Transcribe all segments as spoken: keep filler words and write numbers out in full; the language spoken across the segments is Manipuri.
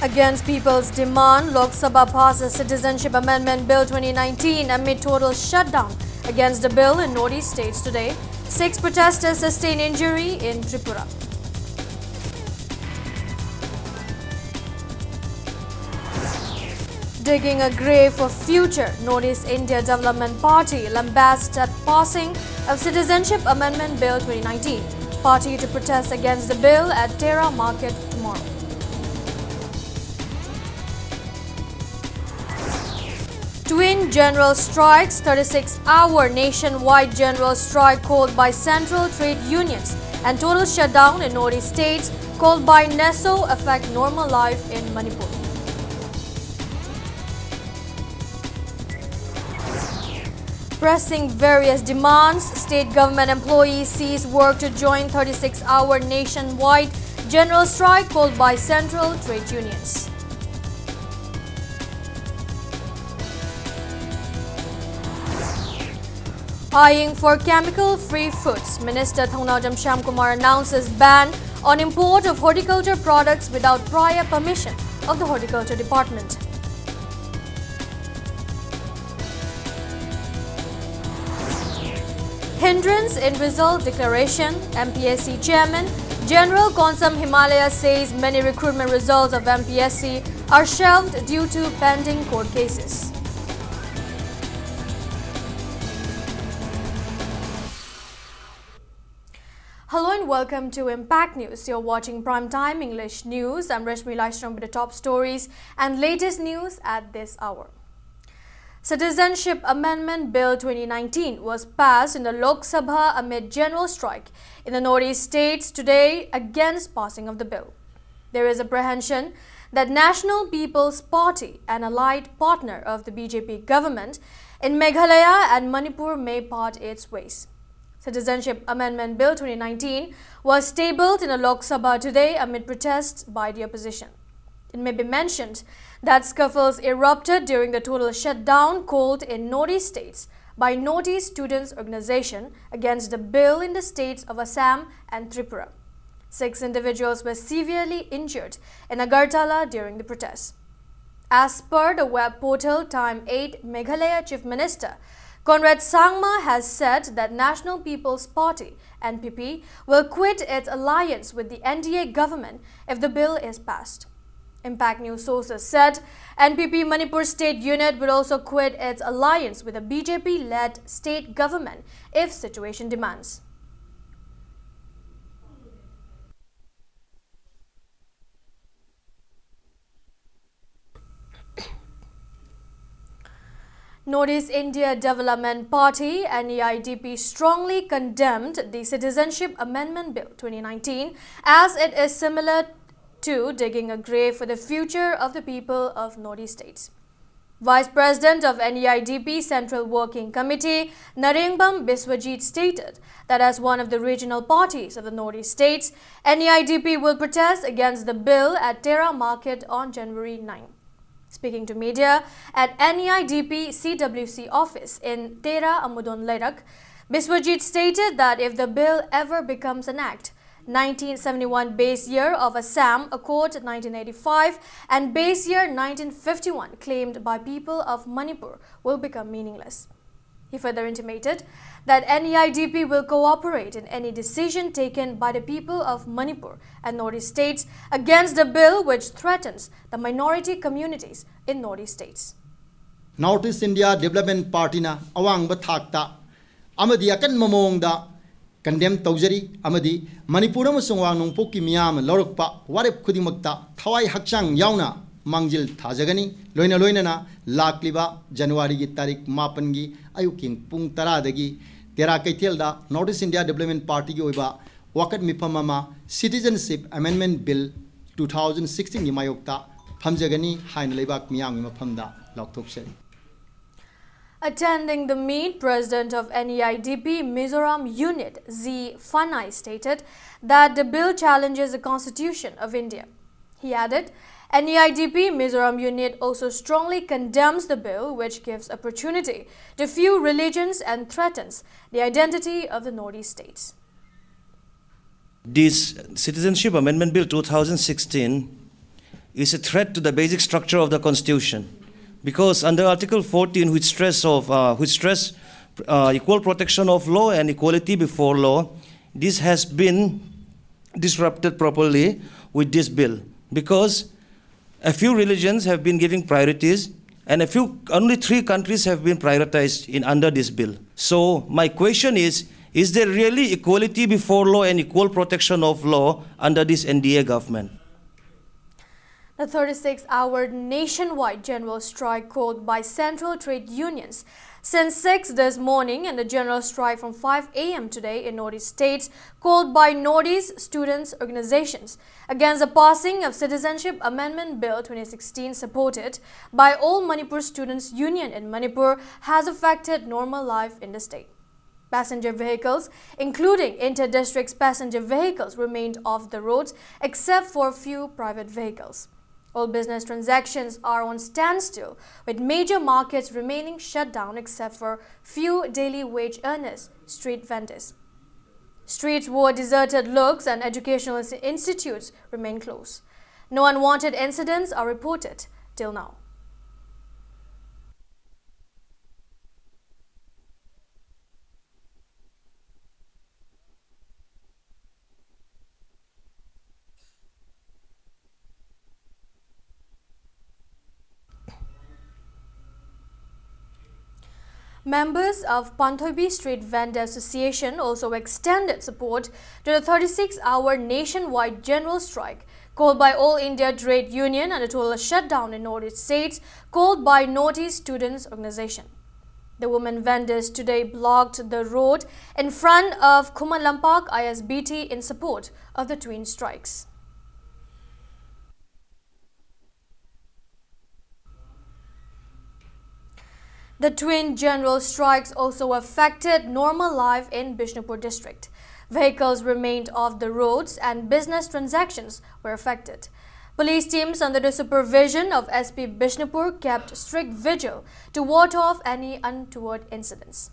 Against people's demand, Lok Sabha passes Citizenship Amendment Bill twenty nineteen amid total shutdown against the bill in Northeast states today. Six protesters sustain injury in Tripura. Digging a grave for future, Northeast India Development Party lambasted passing of Citizenship Amendment Bill twenty nineteen. Party to protest against the bill at Tera Market tomorrow. Twin general strikes, thirty-six hour nationwide general strike called by central trade unions and total shutdown in Northeast states called by NESO affect normal life in Manipur. Pressing various demands, state government employees cease work to join thirty-six hour nationwide general strike called by central trade unions. Eyeing for chemical-free foods, Minister Thongnaojam Shyamkumar announces ban on import of horticulture products without prior permission of the Horticulture Department. Hindrance in result declaration, M P S C chairman General Konsam Himalaya says many recruitment results of M P S C are shelved due to pending court cases. Hello and welcome to Impact News. You're watching Prime Time English News. I'm Rashmi Laishram with the top stories and latest news at this hour. Citizenship Amendment Bill twenty nineteen was passed in the Lok Sabha amid general strike in the Northeast states today against passing of the bill. There is apprehension that National People's Party, an allied partner of the B J P government in Meghalaya and Manipur, may part its ways. Citizenship Amendment Bill twenty nineteen was tabled in the Lok Sabha today amid protests by the opposition. It may be mentioned that scuffles erupted during the total shutdown called in Northeast states by Northeast Students Organization against the bill in the states of Assam and Tripura. Six individuals were severely injured in Agartala during the protests. As per the web portal Time eight, Meghalaya Chief Minister Conrad Sangma has said that National People's Party, N P P, will quit its alliance with the N D A government if the bill is passed. Impact News sources said N P P Manipur State Unit would also quit its alliance with the B J P-led state government if situation demands. Northeast India Development Party, N E I D P, strongly condemned the Citizenship Amendment Bill twenty nineteen, as it is similar to digging a grave for the future of the people of Northeast states. Vice President of N E I D P Central Working Committee, Narengbam Biswajit, stated that as one of the regional parties of the Northeast states, N E I D P will protest against the bill at Tera Market on January nine. Speaking to media at N E I D P C W C office in Tera Amudon Leirak, Biswajit stated that if the bill ever becomes an act, nineteen seventy-one base year of Assam Accord nineteen eighty-five and base year nineteen fifty-one claimed by people of Manipur will become meaningless. He further intimated that N E I D P will cooperate in any decision taken by the people of Manipur and Northeast states against the bill which threatens the minority communities in Northeast states. Northeast India Development Partyꯅ ꯑꯋꯥꯡꯕ ꯊꯥꯛꯇ ꯑꯃꯗꯤ ꯑꯀꯟꯕ ꯃꯑꯣꯡꯗ condemn ꯇꯧꯖꯔꯤ ꯑꯃꯗꯤ ꯃꯅꯤꯄꯨꯔ ꯑꯃꯁꯨꯡ ꯑꯋꯥꯡ ꯅꯣꯡꯄꯣꯛꯀꯤ ꯃꯤꯌꯥꯝꯅ ꯂꯧꯔꯛꯄ ꯋꯥꯔꯦꯞ ꯈꯨꯗꯤꯡꯃꯛꯇ ꯊꯋꯥꯏ ꯍꯛꯆꯥꯡ ꯌꯥꯎꯅ ꯃꯥꯡꯖꯤꯜ ꯊꯥꯖꯒꯅꯤ꯫ ꯂꯣꯏꯅ ꯂꯣꯏꯅꯅ ꯂꯥꯛꯂꯤꯕ ꯖꯅꯋꯥꯔꯤꯒꯤ ꯇꯥꯔꯤꯛ ꯃꯥꯄꯟꯒꯤ ꯑꯌꯨꯛꯀꯤ ꯄꯨꯡ ꯇꯔꯥꯗꯒꯤ ꯇꯦꯔꯥ ꯀꯩꯊꯦꯜꯗ Northeast India Development Partyꯒꯤ ꯑꯣꯏꯕ ꯋꯥꯀꯠ ꯃꯤꯐꯝ ꯑꯃ Citizenship Amendment Bill two thousand sixteenꯒꯤ ꯃꯥꯌꯣꯛꯇ ꯐꯝꯖꯒꯅꯤ ꯍꯥꯏꯅ ꯂꯩꯕꯥꯛ ꯃꯤꯌꯥꯝꯒꯤ ꯃꯐꯝꯗ ꯂꯥꯎꯊꯣꯛꯆꯔꯤ꯫ Attending the meet, President of N E I D P Mizoram Unit, Z Fanai, stated that the bill challenges the Constitution of India. He added, N E I D P Mizoram Unit also strongly condemns the bill, which gives opportunity to few religions and threatens the identity of the Northeast states. This Citizenship Amendment Bill two thousand sixteen is a threat to the basic structure of the Constitution, because under Article fourteen, which stress of, uh, which stress, uh, equal protection of law and equality before law, this has been disrupted properly with this bill, because a few religions have been given priorities, and a few, only three countries have been prioritized in under this bill. So my question is, is there really equality before law and equal protection of law under this N D A government? The thirty-six hour nationwide general strike called by central trade unions since six this morning and the general strike from five a m today in Northeast states called by Northeast students organizations against the passing of Citizenship Amendment Bill twenty sixteen, supported by All Manipur Students Union in Manipur, has affected normal life in the state. Passenger vehicles, including inter-district passenger vehicles, remained off the roads except for few private vehicles. All business transactions are on standstill, with major markets remaining shut down except for few daily wage earners, street vendors. Streets wore deserted looks and educational ins- institutes remain closed. No unwanted incidents are reported till now. Members of Panthoibi Street Vendor Association also extended support to the thirty-six hour nationwide general strike called by All India Trade Union and a total shutdown in Northeast states called by Northeast Students Organization. The women vendors today blocked the road in front of Khuman Lampak I S B T in support of the twin strikes. The twin general strikes also affected normal life in Bishnupur district. Vehicles remained off the roads and business transactions were affected. Police teams under the supervision of S P Bishnupur kept strict vigil to ward off any untoward incidents.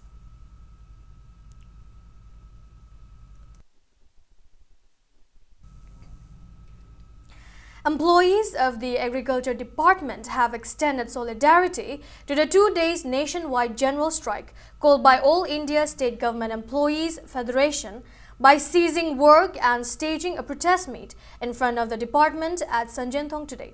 Employees of the Agriculture Department have extended solidarity to the two days nationwide general strike called by All India State Government Employees Federation by ceasing work and staging a protest meet in front of the department at Sanjenthong today.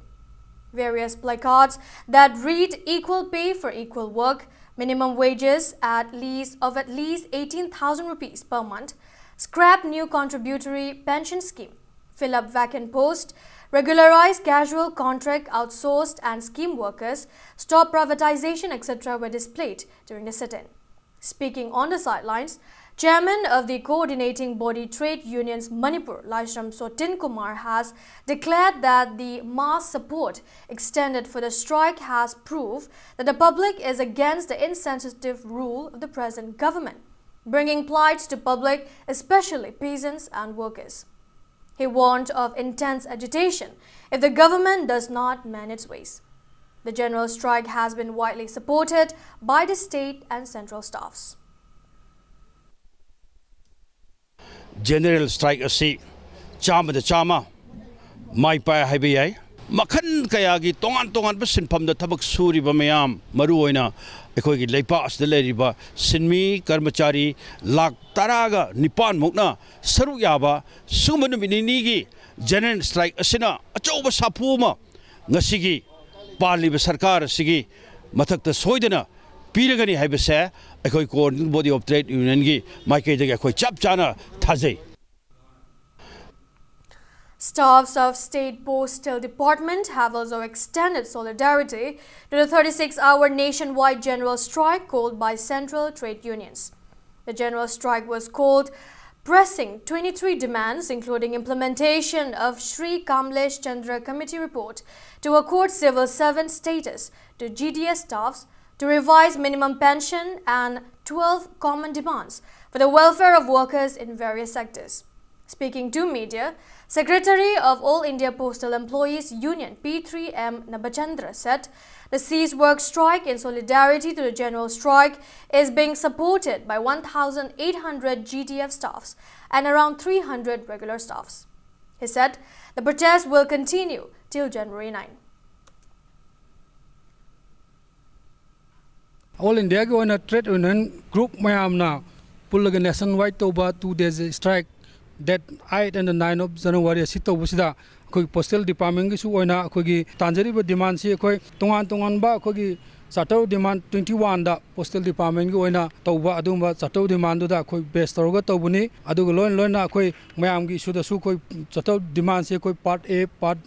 Various placards that read "Equal pay for equal work," "Minimum wages at least of at least eighteen thousand rupees per month," "Scrap new contributory pension scheme," "Fill up vacant post," "Regularize casual, contract, outsourced and scheme workers," "Stop privatization," et cetera were displayed during the sit-in. Speaking on the sidelines, chairman of the coordinating body Trade Unions Manipur, Laishram Sotin Kumar, has declared that the mass support extended for the strike has proved that the public is against the insensitive rule of the present government, bringing plights to public, especially peasants and workers. He warned of intense agitation if the government does not mend its ways. The general strike has been widely supported by the state and central staffs. General strike ꯑꯁꯤ ꯆꯥꯝꯃꯗ ꯆꯥꯝꯃ ꯃꯥꯏ ꯄꯥꯛꯑꯦ ꯍꯥꯏꯕ ꯌꯥꯏ꯫ ꯃꯈꯜ ꯀꯌꯥꯒꯤ ꯇꯣꯉꯥꯟ ꯇꯣꯉꯥꯟꯕ ꯁꯤꯟꯐꯝꯗ ꯊꯕꯛ ꯁꯨꯔꯤꯕ ꯃꯌꯥꯝ, ꯃꯔꯨꯑꯣꯏꯅ ꯑꯩꯈꯣꯏꯒꯤ ꯂꯩꯄꯥꯛ ꯑꯁꯤꯗ ꯂꯩꯔꯤꯕ ꯁꯤꯟꯃꯤ ꯀꯔꯃꯆꯥꯔꯤ ꯂꯥꯈ ꯇꯔꯥꯒ ꯅꯤꯄꯥꯟ ꯃꯨꯛꯅ ꯁꯔꯨꯛ ꯌꯥꯕ ꯁꯤꯒꯨꯝꯕ ꯅꯨꯃꯤꯠ ꯅꯤꯅꯤꯒꯤ general strike ꯑꯁꯤꯅ ꯑꯆꯧꯕ ꯁꯥꯐꯨ ꯑꯃ ꯉꯁꯤꯒꯤ ꯄꯥꯜꯂꯤꯕ ꯁꯔꯀꯥꯔ ꯑꯁꯤꯒꯤ ꯃꯊꯛꯇ ꯁꯣꯏꯗꯅ ꯄꯤꯔꯒꯅꯤ ꯍꯥꯏꯕꯁꯦ ꯑꯩꯈꯣꯏ Coordinating Body of Trade Unionꯒꯤ ꯃꯥꯏꯀꯩꯗꯒꯤ ꯑꯩꯈꯣꯏ ꯆꯞ ꯆꯥꯅ ꯊꯥꯖꯩ꯫ Staffs of State Postal Department have also extended solidarity to the thirty-six hour nationwide general strike called by central trade unions. The general strike was called pressing twenty-three demands, including implementation of Shri Kamlesh Chandra Committee report to accord civil servant status to G D S staffs, to revise minimum pension and twelve common demands for the welfare of workers in various sectors. Speaking to media, Secretary of All India Postal Employees Union P three M Nabachandra said the cease work strike in solidarity to the general strike is being supported by one thousand eight hundred G D F staffs and around three hundred regular staffs. He said The protest will continue till January nine. All ꯏꯟꯗꯤꯌꯥꯒꯤ ꯑꯣꯏꯅ ꯇ꯭ꯔꯦꯗ ꯌꯨꯅꯤꯌꯟ ꯒ꯭ꯔꯨꯞ ꯃꯌꯥꯝꯅ ꯄꯨꯜꯂꯒ ꯅꯦꯁꯟ ꯋꯥꯏꯗ ꯇꯧꯕ two days strike, date eight and nine of January ꯑꯁꯤ ꯇꯧꯕꯁꯤꯗ ꯑꯩꯈꯣꯏꯒꯤ ꯄꯣꯁꯇꯦꯜ ꯗꯤꯄꯥꯔꯠꯃꯦꯟꯒꯤꯁꯨ ꯑꯣꯏꯅ ꯑꯩꯈꯣꯏꯒꯤ ꯇꯥꯟꯖꯔꯤꯕ ꯗꯤꯃꯥꯟꯁꯤ ꯑꯩꯈꯣꯏ ꯇꯣꯉꯥꯟ ꯇꯣꯉꯥꯟꯕ ꯑꯩꯈꯣꯏꯒꯤ ꯆꯥꯔꯇꯔ ꯗꯤꯃꯥꯟ ꯇ꯭ꯋꯦꯟꯇꯤ ꯋꯥꯟꯗ ꯄꯣꯁꯇꯦꯜ ꯗꯤꯄꯥꯔꯠꯃꯦꯟꯒꯤ ꯑꯣꯏꯅ ꯇꯧꯕ ꯑꯗꯨꯒꯨꯝꯕ ꯆꯥꯔꯇꯔ ꯗꯤꯃꯥꯟꯗꯨꯗ ꯑꯩꯈꯣꯏ ꯕꯦꯁ ꯇꯧꯔꯒ ꯇꯧꯕꯅꯤ꯫ ꯑꯗꯨꯒ ꯂꯣꯏꯅ ꯂꯣꯏꯅ ꯑꯩꯈꯣꯏ ꯃꯌꯥꯝꯒꯤ ꯏꯁꯨꯗꯁꯨ ꯑꯩꯈꯣꯏ ꯆꯥꯔꯇꯔ ꯗꯤꯃꯥꯟꯁꯤ ꯑꯩꯈꯣꯏ ꯄꯥꯔꯠ ꯑꯦ, ꯄꯥꯔꯠ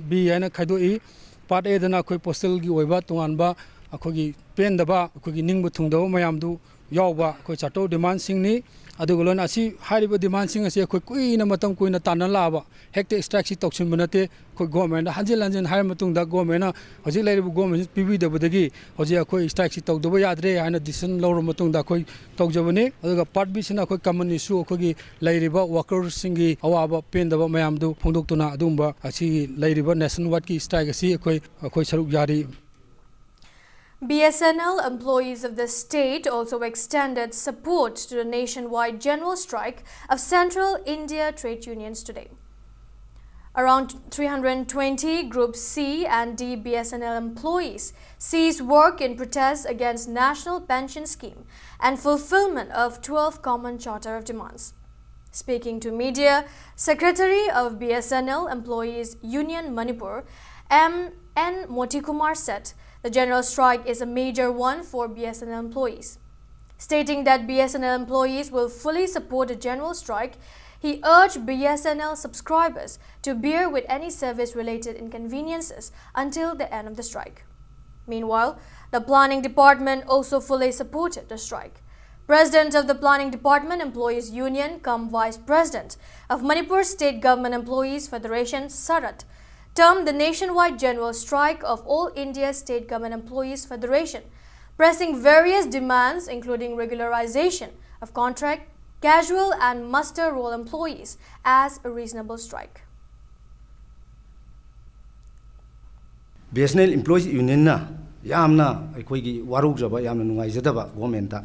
ꯕꯤ ꯍꯥꯏꯅ ꯈꯥꯏꯗꯣꯛꯏ꯫ ꯄꯥꯔꯠ ꯑꯦꯗꯅ ꯑꯩꯈꯣꯏ ꯄꯣꯁꯇꯦꯜꯒꯤ ꯑꯣꯏꯕ ꯇꯣꯉꯥꯟꯕ ꯑꯩꯈꯣꯏꯒꯤ ꯄꯦꯟꯗꯕ, ꯑꯩꯈꯣꯏꯒꯤ ꯅꯤꯡꯕ ꯊꯨꯡꯗꯕ ꯃꯌꯥꯝꯗꯨ ꯌꯥꯎꯕ ꯑꯩꯈꯣꯏ ꯆꯥꯔꯇꯔ ꯗꯤꯃꯥꯟꯁꯤꯡꯅꯤ꯫ ꯑꯗꯨꯒ ꯂꯣꯏꯅ ꯑꯁꯤ, ꯍꯥꯏꯔꯤꯕ ꯗꯤꯃꯥꯟꯁꯤꯡ ꯑꯁꯤ ꯑꯩꯈꯣꯏ ꯀꯨꯏꯅ, ꯃꯇꯝ ꯀꯨꯏꯅ ꯇꯥꯟꯅ ꯂꯥꯛꯑꯕ, ꯍꯦꯛꯇ ꯁ꯭ꯇ꯭ꯔꯥꯏꯛꯁꯤ ꯇꯧꯁꯤꯟꯕ ꯅꯠꯇꯦ꯫ ꯑꯩꯈꯣꯏ ꯒꯣꯔꯃꯦꯟꯗ ꯍꯟꯖꯤꯟ ꯍꯟꯖꯤꯟ ꯍꯥꯏꯔ ꯃꯇꯨꯡꯗ, ꯒꯣꯔꯃꯦꯟꯅ ꯍꯧꯖꯤꯛ ꯂꯩꯔꯤꯕ ꯒꯣꯔꯃꯦꯟꯁꯤ ꯄꯤꯕꯤꯗꯕꯗꯒꯤ ꯍꯧꯖꯤꯛ ꯑꯩꯈꯣꯏ ꯁ꯭ꯇ꯭ꯔꯥꯏꯛꯁꯤ ꯇꯧꯗꯕ ꯌꯥꯗ꯭ꯔꯦ ꯍꯥꯏꯅ ꯗꯤꯁꯤꯖꯟ ꯂꯧꯔꯕ ꯃꯇꯨꯡꯗ ꯑꯩꯈꯣꯏ ꯇꯧꯖꯕꯅꯤ꯫ ꯑꯗꯨꯒ ꯄꯥꯔꯠ ꯕꯤꯁꯤꯅ ꯑꯩꯈꯣꯏ ꯀꯃꯟ ꯏꯁꯨ, ꯑꯩꯈꯣꯏꯒꯤ ꯂꯩꯔꯤꯕ ꯋꯥꯀꯔꯁꯤꯡꯒꯤ ꯑꯋꯥꯕ ꯄꯦꯟꯗꯕ ꯃꯌꯥꯝꯗꯨ ꯐꯣꯡꯗꯣꯛꯇꯨꯅ ꯑꯗꯨꯒꯨꯝꯕ ꯑꯁꯤꯒꯤ ꯂꯩꯔꯤꯕ ꯅꯦꯁꯟ ꯋꯥꯏꯗꯀꯤ ꯁ꯭ꯇ꯭ꯔꯥꯏꯛ ꯑꯁꯤ ꯑꯩꯈꯣꯏ, ꯑꯩꯈꯣꯏ ꯁꯔꯨꯛ ꯌꯥꯔꯤ꯫ B S N L employees of the state also extended support to the nationwide general strike of Central India trade unions today. Around three hundred twenty Group C and D B S N L employees ceased work in protest against National Pension Scheme and fulfillment of twelve Common Charter of Demands. Speaking to media, Secretary of B S N L Employees Union Manipur, M N Motikumar, said the general strike is a major one for B S N L employees. Stating that B S N L employees will fully support the general strike, he urged B S N L subscribers to bear with any service-related inconveniences until the end of the strike. Meanwhile, the planning department also fully supported the strike. President of the Planning Department Employees Union cum Vice President of Manipur State Government Employees Federation, Sarat, termed the nationwide general strike of All India State Government Employees Federation, pressing various demands including regularization of contract, casual and muster roll employees as a reasonable strike. B S N L Employees Unionꯅ ꯌꯥꯝꯅ ꯑꯩꯈꯣꯏꯒꯤ ꯋꯥꯔꯧꯖꯕ, ꯌꯥꯝꯅ ꯅꯨꯡꯉꯥꯏꯖꯗꯕ ꯒꯣꯔꯃꯦꯟꯗ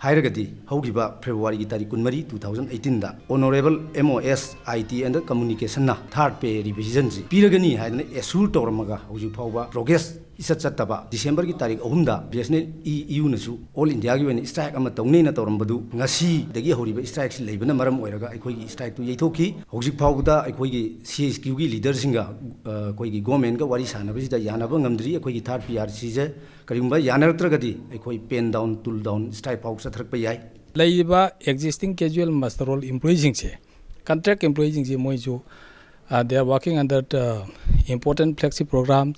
ꯍꯥꯏꯔꯒꯗꯤ ꯍꯧꯈꯤꯕ Februaryꯒꯤ ꯇꯥꯔꯤꯛ ꯀꯨꯟꯃꯔꯤ, two thousand eighteenꯗ Honourable M O S I T and Communicationꯅ third pay revisionꯁꯤ ꯄꯤꯔꯒꯅꯤ ꯍꯥꯏꯗꯅ assure ꯇꯧꯔꯝꯃꯒ ꯍꯧꯖꯤꯛ ꯐꯥꯎꯕ progress ꯏꯆꯠ ꯆꯠꯇꯕ, Decemberꯒꯤ ꯇꯥꯔꯤꯛ ꯑꯍꯨꯝꯗ B S N L E Uꯅꯁꯨ all Indiaꯒꯤ ꯑꯣꯏꯅ strike ꯑꯃ ꯇꯧꯅꯦꯅ ꯇꯧꯔꯝꯕꯗꯨ ꯉꯁꯤꯗꯒꯤ ꯍꯧꯔꯤꯕ strikeꯁꯤ ꯂꯩꯕꯅ ꯃꯔꯝ ꯑꯣꯏꯔꯒ ꯑꯩꯈꯣꯏꯒꯤ strikeꯇꯨ ꯌꯩꯊꯣꯛꯈꯤ꯫ ꯍꯧꯖꯤꯛ ꯐꯥꯎꯕꯗ ꯑꯩꯈꯣꯏꯒꯤ C S Qꯒꯤ leaderꯁꯤꯡꯒ, ꯑ, ꯑꯩꯈꯣꯏꯒꯤ governmentꯀ ꯋꯥꯔꯤ ꯁꯥꯟꯅꯕꯁꯤꯗ ꯌꯥꯅꯕ ꯉꯝꯗ꯭ꯔꯤ꯫ ꯑꯩꯈꯣꯏꯒꯤ third P R Cꯁꯦ ꯀꯔꯤꯒꯨꯝꯕ ꯌꯥꯅꯔꯛꯇ꯭ꯔꯒꯗꯤ ꯑꯩꯈꯣꯏ pen down, tool down, strike ꯐꯥꯎ ꯆꯠꯊꯔꯛꯄ ꯌꯥꯏ꯫ ꯂꯩꯔꯤꯕ existing casual muster roll employeeꯁꯤꯡꯁꯦ, contract employeeꯁꯤꯡꯁꯦ ꯃꯣꯏꯁꯨ, ꯑ, they are working under the important flagship program,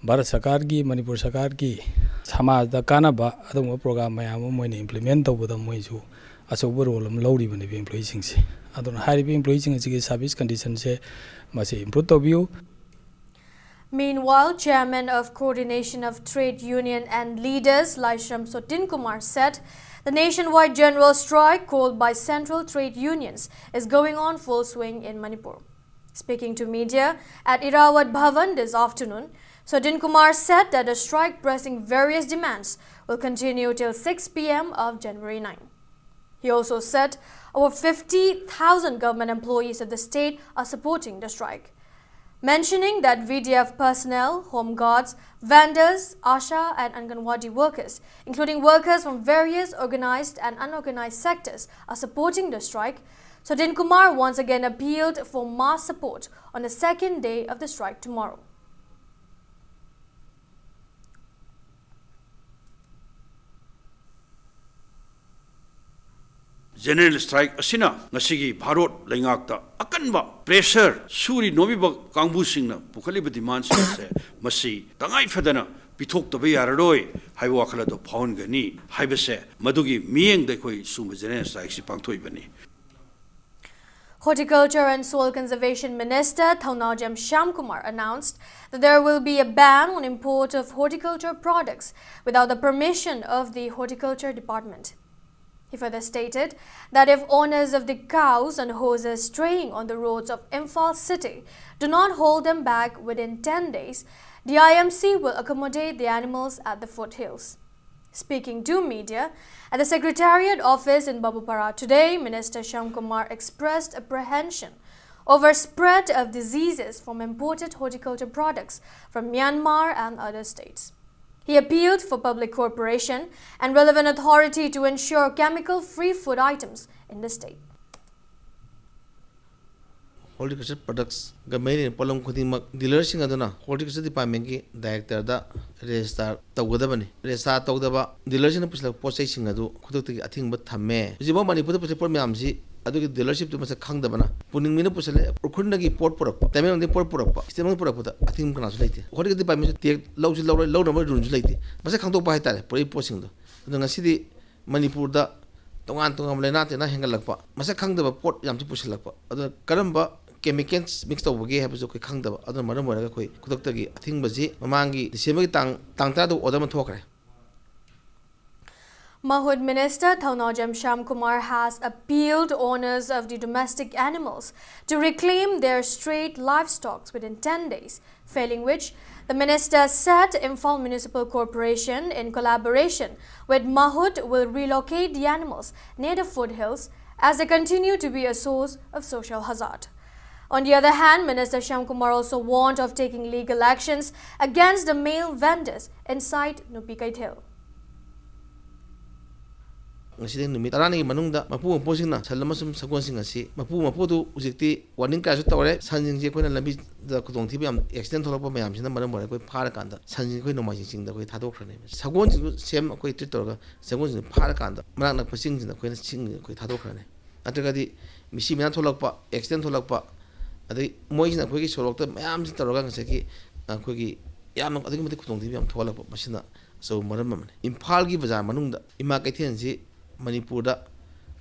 Bharat ꯁꯔꯀꯥꯔꯒꯤ, ꯃꯅꯤꯄꯨꯔ ꯁꯔꯀꯥꯔꯒꯤ ꯁꯃꯥꯖꯗ ꯀꯥꯟꯅꯕ ꯑꯗꯨꯒꯨꯝꯕ program ꯃꯌꯥꯝ ꯑꯃ ꯃꯣꯏꯅ implement ꯇꯧꯕꯗ ꯃꯣꯏꯁꯨ ꯑꯆꯧꯕ role ꯑꯃ ꯂꯧꯔꯤꯕꯅꯦꯕ employeeꯁꯤꯡꯁꯦ꯫ ꯑꯗꯨꯅ ꯍꯥꯏꯔꯤꯕ employeeꯁꯤꯡ ꯑꯁꯤꯒꯤ service conditionꯁꯦ ꯃꯁꯤ improve ꯇꯧꯕꯤꯌꯨ꯫ Meanwhile, Chairman of Coordination of Trade Union and Leaders, Laishram Sotin Kumar, said the nationwide general strike called by central trade unions is going on full swing in Manipur. Speaking to media at Irrawadh Bhavan this afternoon, Sotin Kumar said that the strike, pressing various demands, will continue till six p m of January nine. He also said over fifty thousand government employees of the state are supporting the strike. Mentioning that V D F personnel, home guards, vendors, ASHA and Anganwadi workers, including workers from various organized and unorganized sectors, are supporting the strike, Sotin Kumar once again appealed for mass support on the second day of the strike tomorrow. General strike ꯑꯁꯤꯅ ꯉꯁꯤꯒꯤ ꯚꯥꯔꯠ ꯂꯩꯉꯥꯛꯇ ꯑꯀꯟꯕ pressure, ꯁꯨꯔꯤ ꯅꯣꯝꯃꯤꯕ ꯀꯥꯡꯕꯨꯁꯤꯡꯅ ꯄꯨꯈꯠꯂꯤꯕ demandꯁꯤꯡ ꯑꯁꯦ ꯃꯁꯤ ꯇꯉꯥꯏ ꯐꯗꯅ ꯄꯤꯊꯣꯛꯇꯕ ꯌꯥꯔꯔꯣꯏ ꯍꯥꯏꯕ ꯋꯥꯈꯜ ꯑꯗꯨ ꯐꯥꯎꯍꯟꯒꯅꯤ ꯍꯥꯏꯕꯁꯦ ꯃꯗꯨꯒꯤ ꯃꯤꯠꯌꯦꯡꯗ ꯑꯩꯈꯣꯏ ꯁꯤꯒꯨꯝꯕ general strikeꯁꯤ ꯄꯥꯡꯊꯣꯛꯏꯕꯅꯤ꯫ Horticulture and Soil Conservation Minister Thaunawjam Shyamkumar announced that there will be a ban on import of horticulture products without the permission of the Horticulture Department. He further stated that if owners of the cows and horses straying on the roads of Imphal city do not hold them back within ten days, the I M C will accommodate the animals at the foothills. Speaking to media at the Secretariat office in Babupara today, Minister Shyamkumar expressed apprehension over spread of diseases from imported horticulture products from Myanmar and other states. He appealed for public cooperation and relevant authority to ensure chemical-free food items in the state. Horticulture products ꯒ ꯃꯔꯤ ꯂꯩꯅꯕ ꯄꯣꯠꯂꯝ ꯈꯨꯗꯤꯡꯃꯛ dealer ꯁꯤꯡ ꯑꯗꯨꯅ Horticulture Department ꯀꯤ director ꯗ register ꯇꯧꯒꯗꯕꯅꯤ꯫ Register ꯇꯧꯗꯕ dealer ꯁꯤꯡꯅ ꯄꯨꯁꯤꯜꯂꯛꯄ ꯄꯣꯠ ꯆꯩꯁꯤꯡ ꯑꯗꯨ ꯈꯨꯗꯛꯇꯒꯤ ꯑꯊꯤꯡꯕ ꯊꯝꯃꯦ꯫ ꯍꯧꯖꯤꯛꯐꯥꯎ ꯃꯅꯤꯄꯨꯔꯗ ꯄꯨꯁꯤꯜꯂꯛꯄ ꯄꯣꯠ ꯃꯌꯥꯝꯁꯤ ꯑꯗꯨꯒꯤ dealership ꯇꯨ ꯃꯁꯛ ꯈꯪꯗꯕꯅ, ꯄꯨꯅꯤꯡꯃꯤꯅ ꯄꯨꯁꯤꯜꯂꯦ, ꯎꯈ꯭ꯔꯨꯜꯗꯒꯤ ꯄꯣꯠ ꯄꯨꯔꯛꯄ, ꯇꯃꯦꯡꯂꯣꯡꯗꯒꯤ ꯄꯣꯠ ꯄꯨꯔꯛꯄ, state ꯑꯃꯗꯒꯤ ꯄꯨꯔꯛꯄꯗ ꯑꯊꯤꯡꯕ ꯀꯅꯥꯁꯨ ꯂꯩꯇꯦ꯫ Horticulture Department ꯁꯨ tax ꯂꯧꯁꯨ ꯂꯧꯔꯣꯏ, ꯂꯧꯅꯕ rule ꯁꯨ ꯂꯩꯇꯦ꯫ ꯃꯁꯛ ꯈꯪꯗꯣꯛꯄ ꯍꯥꯏꯇꯥꯔꯦ ꯄꯨꯔꯛꯏ ꯄꯣꯠꯁꯤꯡꯗꯣ꯫ ꯑꯗꯣ ꯉꯁꯤꯗꯤ ꯃꯅꯤꯄꯨꯔꯗ ꯇꯣꯉꯥꯟ ꯇꯣꯉꯥꯟꯕ ꯂꯥꯏꯅꯥ ꯇꯤꯟꯅꯥ ꯍꯦꯟꯒꯠꯂꯛꯄ, ꯃꯁꯛ ꯈꯪꯗꯕ ꯄꯣꯠ ꯌꯥꯝꯁꯨ ꯄꯨꯁꯤꯜꯂꯛꯄ, ꯑꯗꯨꯅ ꯀꯔꯝꯕ chemicals mix ꯇꯧꯕꯒꯦ ꯍꯥꯏꯕꯁꯨ ꯑꯩꯈꯣꯏ ꯈꯪꯗꯕ, ꯑꯗꯨꯅ ꯃꯔꯝ ꯑꯣꯏꯔꯒ ꯑꯩꯈꯣꯏ ꯈꯨꯗꯛꯇꯒꯤ ꯑꯊꯤꯡꯕꯁꯤ ꯃꯃꯥꯡꯒꯤ December ꯒꯤ ꯇꯥꯡ, ꯇꯥꯡ ꯇꯔꯥꯗ order ꯑꯃ ꯊꯣꯛꯈ꯭ꯔꯦ꯫ Mahut Minister Thounaojam Shyamkumar has appealed owners of the domestic animals to reclaim their strayed livestock within ten days, failing which, the minister said Imphal Municipal Corporation, in collaboration with Mahut, will relocate the animals near the foothills as they continue to be a source of social hazard. On the other hand, Minister Shyamkumar also warned of taking legal actions against the male vendors inside Nupi Keithel. ꯉꯁꯤꯗꯒꯤ ꯅꯨꯃꯤꯠ ꯇꯔꯥꯅꯤꯒꯤ ꯃꯅꯨꯡꯗ ꯃꯄꯨ ꯃꯄꯨꯁꯤꯡꯅ ꯁꯟ ꯑꯃꯁꯨꯡ ꯁꯒꯣꯜꯁꯤꯡ ꯑꯁꯤ, ꯃꯄꯨ ꯃꯄꯨꯗꯨ ꯍꯧꯖꯤꯛꯇꯤ warning ꯀꯌꯥꯁꯨ ꯇꯧꯔꯦ꯫ ꯁꯟꯁꯤꯡꯁꯤ ꯑꯩꯈꯣꯏꯅ ꯂꯝꯕꯤꯗ ꯈꯨꯗꯣꯡꯊꯤꯕ ꯌꯥꯝ, accident ꯊꯣꯛꯂꯛꯄ ꯃꯌꯥꯝꯁꯤꯅ ꯃꯔꯝ ꯑꯣꯏꯔꯒ ꯑꯩꯈꯣꯏ ꯐꯥꯔꯀꯥꯟꯗ ꯁꯟꯁꯤꯡ ꯑꯩꯈꯣꯏ ꯅꯣꯡꯃꯥꯏꯖꯤꯡ ꯆꯤꯡꯗ ꯑꯩꯈꯣꯏ ꯊꯥꯗꯣꯛꯈ꯭ꯔꯅꯦꯕ꯫ ꯁꯒꯣꯜꯁꯤꯡꯁꯨ same ꯑꯩꯈꯣꯏ treat ꯇꯧꯔꯒ ꯁꯒꯣꯜꯁꯤꯡꯁꯨ ꯐꯥꯔꯀꯥꯟꯗ ꯃꯅꯥꯛ ꯅꯛꯄ ꯆꯤꯡꯁꯤꯡꯗ ꯑꯩꯈꯣꯏꯅ ꯆꯤꯡ ꯑꯩꯈꯣꯏ ꯊꯥꯗꯣꯛꯈ꯭ꯔꯅꯤ꯫ ꯅꯠꯇ꯭ꯔꯒꯗꯤ ꯃꯤꯁꯤ ꯃꯤꯅꯥ ꯊꯣꯛꯂꯛꯄ, accident ꯊꯣꯛꯂꯛꯄ, ꯑꯗꯩ ꯃꯣꯏꯁꯤꯅ ꯑꯩꯈꯣꯏꯒꯤ ꯁꯣꯔꯣꯛꯇ ꯃꯌꯥꯝꯁꯤ ꯇꯧꯔꯒ ꯉꯁꯥꯏꯒꯤ ꯑꯩꯈꯣꯏꯒꯤ ꯌꯥꯝꯅ ꯑꯗꯨꯛꯀꯤ ꯃꯇꯤꯛ ꯈꯨꯗꯣꯡꯊꯤꯕ ꯌꯥꯝ ꯊꯣꯛꯍꯜꯂꯛꯄ, ꯃꯁꯤꯅ ꯑꯆꯧꯕ ꯃꯔꯝ ꯑꯃꯅꯤ꯫ ꯏꯝꯐꯥꯜꯒꯤ ꯕꯖꯥꯔ ꯃꯅꯨꯡꯗ ꯏꯃꯥ ꯀꯩꯊꯦꯜꯁꯤ, ꯃꯅꯤꯄꯨꯔꯗ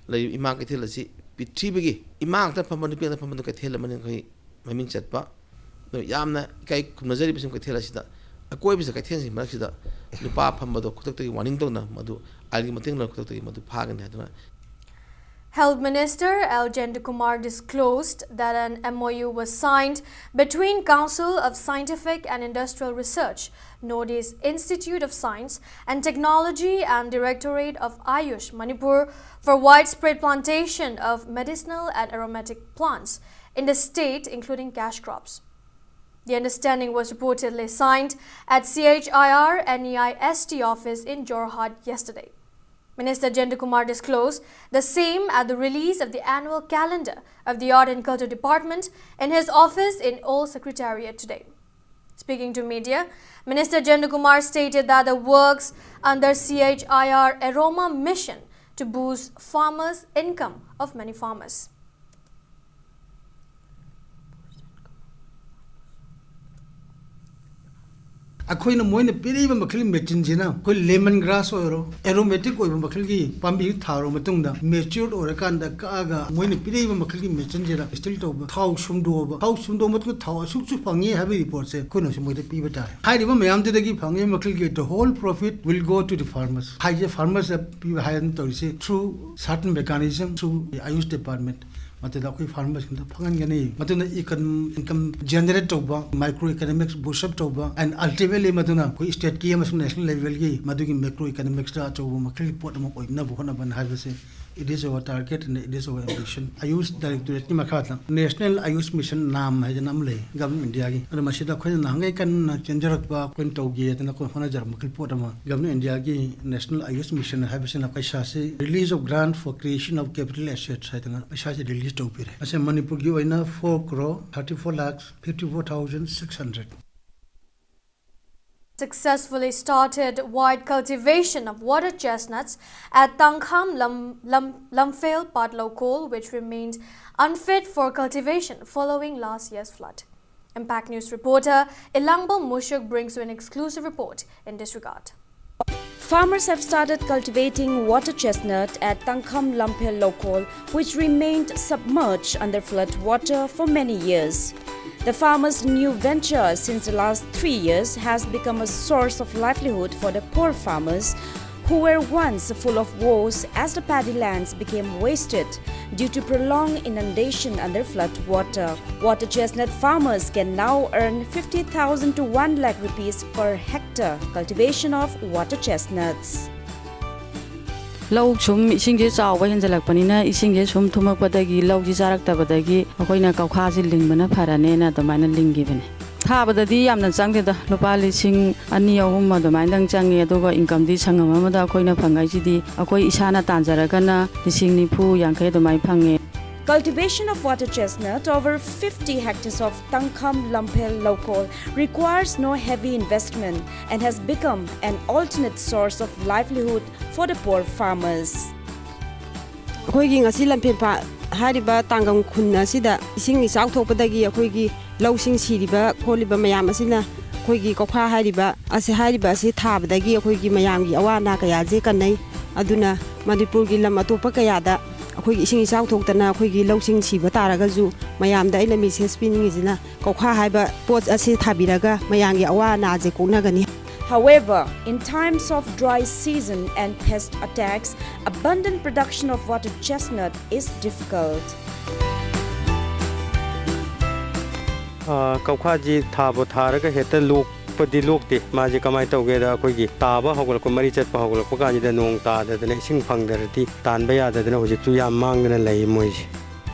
ꯂꯩꯔꯤꯕ ꯏꯃꯥ ꯀꯩꯊꯦꯜ ꯑꯁꯤ ꯄ꯭ꯔꯤꯊꯤꯕꯤꯒꯤ ꯏꯃꯥ ꯉꯥꯛꯇ ꯐꯝꯕ, ꯅꯨꯄꯤ ꯉꯥꯛꯇ ꯐꯝꯕ ꯀꯩꯊꯦꯜ ꯑꯃꯅꯤ ꯑꯩꯈꯣꯏ ꯃꯃꯤꯡ ꯆꯠꯄ꯫ ꯑꯗꯣ ꯌꯥꯝꯅ ꯏꯀꯥꯏ ꯈꯨꯝꯅꯖꯔꯤꯕꯁꯤꯡ ꯀꯩꯊꯦꯜ ꯑꯁꯤꯗ, ꯑꯀꯣꯏꯕꯁꯤꯗ ꯀꯩꯊꯦꯜꯁꯤꯡ ꯃꯔꯛꯁꯤꯗ ꯅꯨꯄꯥ ꯐꯝꯕꯗꯣ ꯈꯨꯗꯛꯇꯒꯤ warning ꯇꯧꯅ ꯃꯗꯨ ꯑꯥꯏꯟꯒꯤ ꯃꯇꯦꯡ ꯂꯧꯔ ꯈꯨꯗꯛꯇꯒꯤ ꯃꯗꯨ ꯐꯥꯒꯅꯤ ꯍꯥꯏꯗꯨꯅ Health Minister L Jayantakumar disclosed that an M O U was signed between Council of Scientific and Industrial Research, Northeast Institute of Science and Technology, and Directorate of Ayush Manipur for widespread plantation of medicinal and aromatic plants in the state, including cash crops. The understanding was reportedly signed at C H I R N E I S T office in Jorhat yesterday. Minister Jayantakumar disclosed the same at the release of the annual calendar of the Art and Culture Department in his office in Old Secretariat today. Speaking to media, Minister Jayantakumar stated that the works under C H I R Aroma Mission to boost farmers' income of many farmers. ꯑꯩꯈꯣꯏꯅ ꯃꯣꯏꯅ ꯄꯤꯔꯛꯏꯕ ꯃꯈꯜꯒꯤ ꯃꯦꯆꯤꯟꯁꯤꯅ ꯑꯩꯈꯣꯏ ꯂꯦꯃꯟ ꯒ꯭ꯔꯥꯁ ꯑꯣꯏꯔꯣ, ꯑꯦꯔꯣꯃꯦꯇꯤꯛ ꯑꯣꯏꯕ ꯃꯈꯜꯒꯤ ꯄꯥꯝꯕꯤ ꯊꯥꯔꯕ ꯃꯇꯨꯡꯗ, ꯃꯦꯆ꯭ꯌꯨꯔ ꯑꯣꯏꯔꯀꯥꯟꯗ ꯀꯛꯑꯒ ꯃꯣꯏꯅ ꯄꯤꯔꯛꯏꯕ ꯃꯈꯜꯒꯤ ꯃꯦꯆꯤꯟꯁꯤꯗ ꯗꯤꯁꯇꯤꯜ ꯇꯧꯕ, ꯊꯥꯎ ꯁꯨꯝꯗꯣꯛꯑꯕ, ꯊꯥꯎ ꯁꯨꯝꯗꯣꯛꯑ ꯃꯇꯨꯡꯗ ꯊꯥꯎ ꯑꯁꯨꯛꯁꯨ ꯐꯪꯉꯤ ꯍꯥꯏꯕꯒꯤ ꯔꯤꯄꯣꯔꯠꯁꯦ ꯑꯩꯈꯣꯏꯅꯁꯨ ꯃꯣꯏꯗ ꯄꯤꯕ ꯇꯥꯔꯦ꯫ ꯍꯥꯏꯔꯤꯕ ꯃꯌꯥꯝꯗꯨꯗꯒꯤ ꯐꯪꯉꯤꯕ ꯃꯈꯜꯒꯤ the whole profit will go to the farmers ꯍꯥꯏꯁꯦ, ꯐꯥꯔꯃꯔꯁꯇ ꯄꯤꯕ ꯍꯥꯏꯗꯅ ꯇꯧꯔꯤꯁꯦ through certain mechanism, through Ayush Department꯫ ꯃꯗꯨꯗ ꯑꯩꯈꯣꯏ ꯐꯥꯔꯃꯔꯁꯤꯡꯗ ꯐꯪꯍꯟꯒꯅꯤ꯫ ꯃꯗꯨꯅ ꯏꯟꯀꯝ, ꯏꯟꯀꯝ ꯖꯦꯅꯦꯔꯦꯠ ꯇꯧꯕ, ꯃꯥꯏꯀ꯭ꯔꯣ ꯏꯀꯣꯅꯣꯃꯤꯛꯁ ꯕꯨꯁ ꯑꯞ ꯇꯧꯕ, and ultimately ꯃꯗꯨꯅ ꯑꯩꯈꯣꯏ ꯁ꯭ꯇꯦꯠꯀꯤ ꯑꯃꯁꯨꯡ ꯅꯦꯁꯅꯦꯜ ꯂꯦꯚꯦꯜꯒꯤ ꯃꯗꯨꯒꯤ ꯃꯦꯀ꯭ꯔꯣ ꯏꯀꯣꯅꯣꯃꯤꯛꯁꯇ ꯑꯆꯧꯕ ꯃꯈꯜꯒꯤ ꯄꯣꯠ ꯑꯃ ꯑꯣꯏꯅꯕ ꯍꯣꯠꯅꯕꯅ ꯍꯥꯏꯕꯁꯦ, it is our target and it is our ambition꯫ ꯑꯌꯨꯁ ꯗꯥꯏꯔꯦꯛꯇꯣꯔꯦꯠꯀꯤ ꯃꯈꯥꯗ ꯅꯦꯁꯅꯦꯜ ꯑꯌꯨꯁ ꯃꯤꯁꯟ ꯅꯥꯝ ꯍꯥꯏꯗꯅ ꯑꯃ ꯂꯩ, ꯒꯚꯔꯟꯃꯦꯟꯠ ꯏꯟꯗꯤꯌꯥꯒꯤ꯫ ꯑꯗꯣ ꯃꯁꯤꯗ ꯑꯩꯈꯣꯏꯅ ꯅꯍꯥꯟꯈꯩ ꯀꯟꯅ ꯆꯦꯟꯖꯔꯛꯄ, ꯑꯩꯈꯣꯏꯅ ꯇꯧꯒꯦꯗꯅ ꯑꯩꯈꯣꯏ ꯍꯣꯠꯅꯖꯔꯛꯄ ꯃꯈꯩ ꯄꯣꯠ ꯑꯃ ꯒꯚꯔꯟꯃꯦꯟꯠ ꯏꯟꯗꯤꯌꯥꯒꯤ ꯅꯦꯁꯅꯦꯜ ꯑꯌꯨꯁ ꯃꯤꯁꯟ ꯍꯥꯏꯕꯁꯤꯅ ꯄꯩꯁꯥꯁꯤ release of grant for creation of capital assets ꯍꯥꯏꯗꯅ ꯄꯩꯁꯥꯁꯤ ꯔꯤꯂꯤꯖ ꯇꯧꯕꯤꯔꯦ꯫ ꯑꯁꯤ ꯃꯅꯤꯄꯨꯔꯒꯤ ꯑꯣꯏꯅ four crore thirty four lakhs fifty four thousand six hundred. Successfully started wide cultivation of water chestnuts at Tangkham Lam, Lam, Lamphel Patlokol, which remained unfit for cultivation following last year's flood. Impact News reporter Ilangbo Mushuk brings you an exclusive report in this regard. Farmers have started cultivating water chestnut at Tangkham Lamphel Lokol, which remained submerged under flood water for many years. The farmers' new venture since the last three years has become a source of livelihood for the poor farmers who were once full of woes as the paddy lands became wasted due to prolonged inundation under flood water. Water chestnut farmers can now earn fifty thousand to one lakh rupees per hectare cultivation of water chestnuts. ꯂꯧ ꯁꯨꯝ ꯏꯁꯤꯡꯁꯦ ꯆꯥꯎꯕ ꯍꯦꯟꯖꯜꯂꯛꯄꯅꯤꯅ, ꯏꯁꯤꯡꯁꯦ ꯁꯨꯝ ꯊꯨꯝꯃꯛꯄꯗꯒꯤ, ꯂꯧꯁꯤ ꯆꯥꯔꯛꯇꯕꯗꯒꯤ ꯑꯩꯈꯣꯏꯅ ꯀꯧꯈꯥꯁꯤ ꯂꯤꯡꯕꯅ ꯐꯔꯅꯦꯅ ꯑꯗꯨꯃꯥꯏꯅ ꯂꯤꯡꯈꯤꯕꯅꯦ꯫ ꯊꯥꯕꯗꯗꯤ ꯌꯥꯝꯅ ꯆꯪꯗꯦꯗ, ꯂꯨꯄꯥ ꯂꯤꯁꯤꯡ ꯑꯅꯤ ꯑꯍꯨꯝ ꯑꯗꯨꯃꯥꯏꯅꯗꯪ ꯆꯪꯉꯦ꯫ ꯑꯗꯨꯒ ꯏꯟꯀꯝꯗꯤ ꯁꯪꯉꯝ ꯑꯃꯗ ꯑꯩꯈꯣꯏꯅ ꯐꯪꯉꯛꯏꯁꯤꯗꯤ, ꯑꯩꯈꯣꯏ ꯏꯁꯥꯅ ꯇꯥꯟꯖꯔꯒꯅ ꯂꯤꯁꯤꯡ ꯅꯤꯐꯨ ꯌꯥꯡꯈꯩ ꯑꯗꯨꯃꯥꯏꯅ ꯐꯪꯉꯦ꯫ Cultivation of water chestnut over fifty hectares of Tangkham Lamphel Loukol requires no heavy investment and has become an alternate source of livelihood for the poor farmers. ꯑꯩꯈꯣꯏꯒꯤ ꯉꯁꯤ ꯂꯝꯐꯦꯜ ꯄꯥꯠ ꯍꯥꯏꯔꯤꯕ ꯇꯥꯡꯒꯝ ꯈꯨꯟ ꯑꯁꯤꯗ ꯏꯁꯤꯡ ꯏꯆꯥꯎ ꯊꯣꯛꯄꯗꯒꯤ ꯑꯩꯈꯣꯏꯒꯤ ꯂꯧꯁꯤꯡ ꯁꯤꯔꯤꯕ ꯈꯣꯠꯂꯤꯕ ꯃꯌꯥꯝ ꯑꯁꯤꯅ ꯑꯩꯈꯣꯏꯒꯤ ꯀꯧꯈꯥ ꯍꯥꯏꯔꯤꯕ ꯑꯁꯤ, ꯍꯥꯏꯔꯤꯕ ꯑꯁꯤ ꯊꯥꯕꯗꯒꯤ ꯑꯩꯈꯣꯏꯒꯤ ꯃꯌꯥꯝꯒꯤ ꯑꯋꯥ ꯑꯅꯥ ꯀꯌꯥꯁꯦ ꯀꯟꯅꯩ꯫ ꯑꯗꯨꯅ ꯃꯅꯤꯄꯨꯔꯒꯤ ꯂꯝ ꯑꯇꯣꯞꯄ ꯀꯌꯥꯗ ꯑꯩꯈꯣꯏꯒꯤ ꯏꯁꯤꯡ ꯏꯆꯥꯎ ꯊꯣꯛꯇꯅ ꯑꯩꯈꯣꯏꯒꯤ ꯂꯧꯁꯤꯡ ꯁꯤꯕ ꯇꯥꯔꯒꯁꯨ, ꯃꯌꯥꯝꯗ ꯑꯩꯅ ꯃꯦꯁꯦꯖ ꯄꯤꯅꯤꯡꯉꯤꯁꯤꯅ, ꯀꯧꯈꯥ ꯍꯥꯏꯕ ꯄꯣꯠ ꯑꯁꯤ ꯊꯥꯕꯤꯔꯒ ꯃꯌꯥꯝꯒꯤ ꯑꯋꯥ ꯑꯅꯥꯁꯦ ꯀꯣꯛꯅꯒꯅꯤ꯫ However, in times of dry season and pest attacks, abundant production of water chestnut is difficult. ꯑ, ꯀꯧꯈꯥꯁꯤ ꯊꯥꯕꯨ ꯊꯥꯔꯒ ꯍꯦꯛꯇ ꯂꯣꯛꯄꯗꯤ ꯂꯣꯛꯇꯦ꯫ ꯃꯥꯁꯦ ꯀꯃꯥꯏꯅ ꯇꯧꯒꯦꯗ, ꯑꯩꯈꯣꯏꯒꯤ ꯇꯥꯕ ꯍꯧꯒꯠꯂꯛꯄ, ꯃꯔꯤ ꯆꯠꯄ ꯍꯧꯒꯠꯂꯛꯄ ꯀꯥꯟꯁꯤꯗ ꯅꯣꯡ ꯇꯥꯗꯗꯅ, ꯏꯁꯤꯡ ꯐꯪꯗ꯭ꯔꯗꯤ ꯇꯥꯟꯕ ꯌꯥꯗꯗꯅ ꯍꯧꯖꯤꯛꯁꯨ ꯌꯥꯝ ꯃꯥꯡꯗꯅ ꯂꯩ ꯃꯣꯏꯁꯦ꯫